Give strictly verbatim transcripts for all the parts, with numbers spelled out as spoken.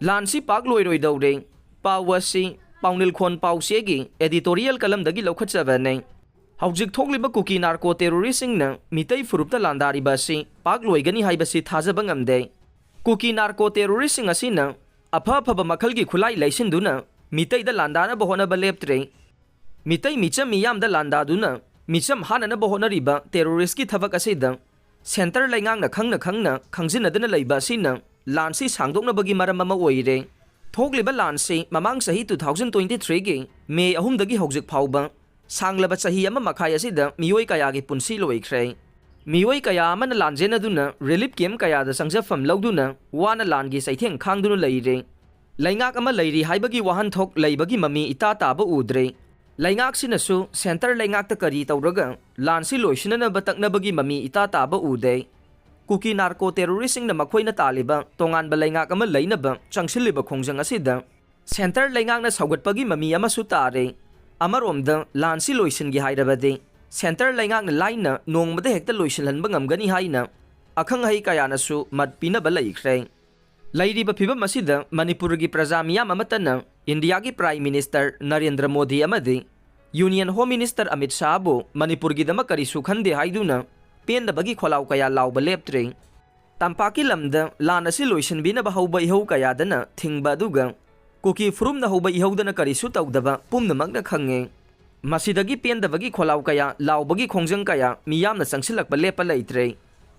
ꯂꯥꯟꯁꯤ ꯄꯥꯛ ꯂꯣꯏꯔꯣꯏꯗꯧꯔꯦ꯫ ꯄꯥꯎ ꯑꯁꯤ ꯄꯥꯎꯅꯤꯜꯈꯣꯟ ꯄꯥꯎꯆꯦꯒꯤ editorial columnꯗꯒꯤ ꯂꯧꯈꯠꯆꯕꯅꯦ꯫ ꯍꯧꯖꯤꯛ ꯊꯣꯛꯂꯤꯕ ꯀꯨꯀꯤ ꯅꯥꯔꯀꯣ ꯇꯦꯔꯣꯔꯤꯁꯁꯤꯡꯅ ꯃꯤꯇꯩ ꯐꯨꯔꯨꯞꯇ ꯂꯥꯟꯗꯥꯔꯤꯕ ꯑꯁꯤ ꯄꯥꯛ ꯂꯣꯏꯒꯅꯤ ꯍꯥꯏꯕꯁꯤ ꯊꯥꯖꯕ ꯉꯝꯗꯦ꯫ ꯀꯨꯀꯤ ꯅꯥꯔꯀꯣ ꯇꯦꯔꯣꯔꯤꯁꯁꯤꯡ ꯑꯁꯤꯅ ꯑꯐ ꯑꯐꯕ ꯃꯈꯜꯒꯤ ꯈꯨꯠꯂꯥꯏ ꯂꯩꯁꯤꯟꯗꯨꯅ ꯃꯤꯇꯩꯗ ꯂꯥꯟꯗꯥꯅꯕ ꯍꯣꯠꯅꯕ ꯂꯦꯞꯇ꯭ꯔꯦ꯫ ꯃꯤꯇꯩ ꯃꯤꯆꯝ ꯃꯤꯌꯥꯝꯗ ꯂꯥꯟꯗꯥꯗꯨꯅ ꯃꯤꯆꯝ ꯍꯥꯠꯅꯅꯕ ꯍꯣꯠꯅꯔꯤꯕ ꯇꯦꯔꯣꯔꯤꯁꯀꯤ ꯊꯕꯛ ꯑꯁꯤꯗ ꯁꯦꯟꯇꯔ ꯂꯩꯉꯥꯛꯅ ꯈꯪꯅ ꯈꯪꯅ ꯈꯪꯖꯤꯟꯅꯗꯅ ꯂꯩꯕ ꯑꯁꯤꯅ ꯂꯥꯟꯁꯤ ꯁꯥꯡꯗꯣꯛꯅꯕꯒꯤ ꯃꯔꯝ ꯑꯃ ꯑꯣꯏꯔꯦ꯫ ꯊꯣꯛꯂꯤꯕ ꯂꯥꯟꯁꯤ ꯃꯃꯥꯡ ꯆꯍꯤ two thousand twenty threeꯒꯤ ꯃꯦ ꯑꯍꯨꯝꯗꯒꯤ ꯍꯧꯖꯤꯛ ꯐꯥꯎꯕ ꯁꯥꯡꯂꯕ ꯆꯍꯤ ꯑꯃ ꯃꯈꯥꯏ ꯑꯁꯤꯗ ꯃꯤꯑꯣꯏ ꯀꯌꯥꯒꯤ ꯄꯨꯟꯁꯤ ꯂꯣꯏꯈ꯭ꯔꯦ꯫ ꯃꯤꯑꯣꯏ ꯀꯌꯥ ꯑꯃꯅ ꯂꯥꯟꯖꯦꯟꯅꯗꯨꯅ relief camp ꯀꯌꯥꯗ ꯆꯪꯖꯐꯝ ꯂꯧꯗꯨꯅ ꯋꯥꯅ ꯂꯥꯟꯒꯤ ꯆꯩꯊꯦꯡ ꯈꯥꯡꯗꯨꯅ ꯂꯩꯔꯦ꯫ ꯂꯩꯉꯥꯛ ꯑꯃ ꯂꯩꯔꯤ ꯍꯥꯏꯕꯒꯤ ꯋꯥꯍꯟꯊꯣꯛ ꯂꯩꯕꯒꯤ ꯃꯃꯤ ꯏꯇꯥ ꯇꯥꯕ ꯎꯗ꯭ꯔꯦ꯫ ꯂꯩꯉꯥꯛꯁꯤꯅꯁꯨ ꯁꯦꯟꯇꯔ ꯂꯩꯉꯥꯛꯇ ꯀꯔꯤ ꯇꯧꯔꯒ ꯂꯥꯟꯁꯤ ꯂꯣꯏꯁꯤꯟꯅꯅꯕ ꯇꯛꯅꯕꯒꯤ ꯃꯃꯤ ꯏꯇꯥ ꯇꯥꯕ ꯎꯗꯦ꯫ ꯀꯨꯀꯤ ꯅꯥꯔꯀꯣ ꯇꯦꯔꯣꯔꯤꯁꯁꯤꯡꯅ ꯃꯈꯣꯏꯅ ꯇꯥꯜꯂꯤꯕ ꯇꯣꯉꯥꯟꯕ ꯂꯩꯉꯥꯛ ꯑꯃ ꯂꯩꯅꯕ ꯆꯪꯁꯤꯜꯂꯤꯕ ꯈꯣꯡꯖꯪ ꯑꯁꯤꯗ ꯁꯦꯟꯇꯔ ꯂꯩꯉꯥꯛꯅ ꯁꯧꯒꯠꯄꯒꯤ ꯃꯃꯤ ꯑꯃꯁꯨ ꯇꯥꯔꯦ꯫ ꯑꯃꯔꯣꯝꯗ ꯂꯥꯟꯁꯤ ꯂꯣꯏꯁꯤꯟꯒꯦ ꯍꯥꯏꯔꯕꯗꯤ ꯁꯦꯟꯇꯔ ꯂꯩꯉꯥꯛꯅ ꯂꯥꯏꯅ ꯅꯣꯡꯃꯗ ꯍꯦꯛꯇ ꯂꯣꯏꯁꯤꯜꯍꯟꯕ ꯉꯝꯒꯅꯤ ꯍꯥꯏꯅ ꯑꯈꯪ ꯑꯍꯩ ꯀꯌꯥꯅꯁꯨ ꯃꯠ ꯄꯤꯅꯕ ꯂꯩꯈ꯭ꯔꯦ꯫ ꯂꯩꯔꯤꯕ ꯐꯤꯕꯝ ꯑꯁꯤꯗ ꯃꯅꯤꯄꯨꯔꯒꯤ ꯄ꯭ꯔꯖꯥ ꯃꯤꯌꯥꯝ ꯑꯃꯠꯇꯅ ꯏꯟꯗꯤꯌꯥꯒꯤ Prime Minister ꯅꯔꯦꯟꯗ꯭ꯔ ꯃꯣꯗꯤ ꯑꯃꯗꯤ Union Home Minister ꯑꯃꯤꯠ ꯁꯥꯍꯕꯨ ꯃꯅꯤꯄꯨꯔꯒꯤꯗꯃꯛ ꯀꯔꯤꯁꯨ ꯈꯟꯗꯦ ꯍꯥꯏꯗꯨꯅ ꯄꯦꯟꯗꯕꯒꯤ ꯈꯣꯜꯂꯥꯎ ꯀꯌꯥ ꯂꯥꯎꯕ ꯂꯦꯞꯇ꯭ꯔꯦ꯫ ꯇꯝꯄꯥꯛꯀꯤ ꯂꯝꯗ ꯂꯥꯟ ꯑꯁꯤ ꯂꯣꯏꯁꯤꯟꯕꯤꯅꯕ ꯍꯧꯕ ꯏꯍꯧ ꯀꯌꯥꯗꯅ ꯊꯤꯡꯕ ꯑꯗꯨꯒ ꯀꯨꯀꯤ ꯐꯨꯔꯨꯞꯅ ꯍꯧꯕ ꯏꯍꯧꯗꯅ ꯀꯔꯤꯁꯨ ꯇꯧꯗꯕ ꯄꯨꯝꯅꯃꯛꯅ ꯈꯪꯉꯦ꯫ ꯃꯁꯤꯗꯒꯤ ꯄꯦꯟꯗꯕꯒꯤ ꯈꯣꯜꯂꯥꯎ ꯀꯌꯥ, ꯂꯥꯎꯕꯒꯤ ꯈꯣꯡꯖꯪ ꯀꯌꯥ ꯃꯤꯌꯥꯝꯅ ꯆꯪꯁꯤꯜꯂꯛꯄ ꯂꯦꯞꯄ ꯂꯩꯇ꯭ꯔꯦ꯫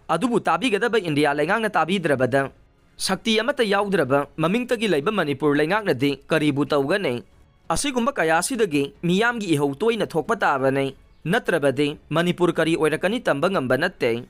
ꯑꯗꯨꯕꯨ ꯇꯥꯕꯤꯒꯗꯕ ꯏꯟꯗꯤꯌꯥ ꯂꯩꯉꯥꯛꯅ ꯇꯥꯕꯤꯗ꯭ꯔꯕꯗ ꯁꯛꯇꯤ ꯑꯃꯠꯇ ꯌꯥꯎꯗ꯭ꯔꯕ ꯃꯃꯤꯡꯇꯒꯤ ꯂꯩꯕ ꯃꯅꯤꯄꯨꯔ ꯂꯩꯉꯥꯛꯅꯗꯤ ꯀꯔꯤꯕꯨ ꯇꯧꯒꯅꯤ? ꯑꯁꯤꯒꯨꯝꯕ ꯀꯌꯥ ꯑꯁꯤꯗꯒꯤ ꯃꯤꯌꯥꯝꯒꯤ ꯏꯍꯧ ꯇꯣꯏꯅ ꯊꯣꯛꯄ ꯇꯥꯕꯅꯤ꯫ ꯅꯠꯇ꯭ꯔꯕꯗꯤ ꯃꯅꯤꯄꯨꯔ ꯀꯔꯤ ꯑꯣꯏꯔꯛꯀꯅꯤ ꯇꯝꯕ ꯉꯝꯕ ꯅꯠꯇꯦ꯫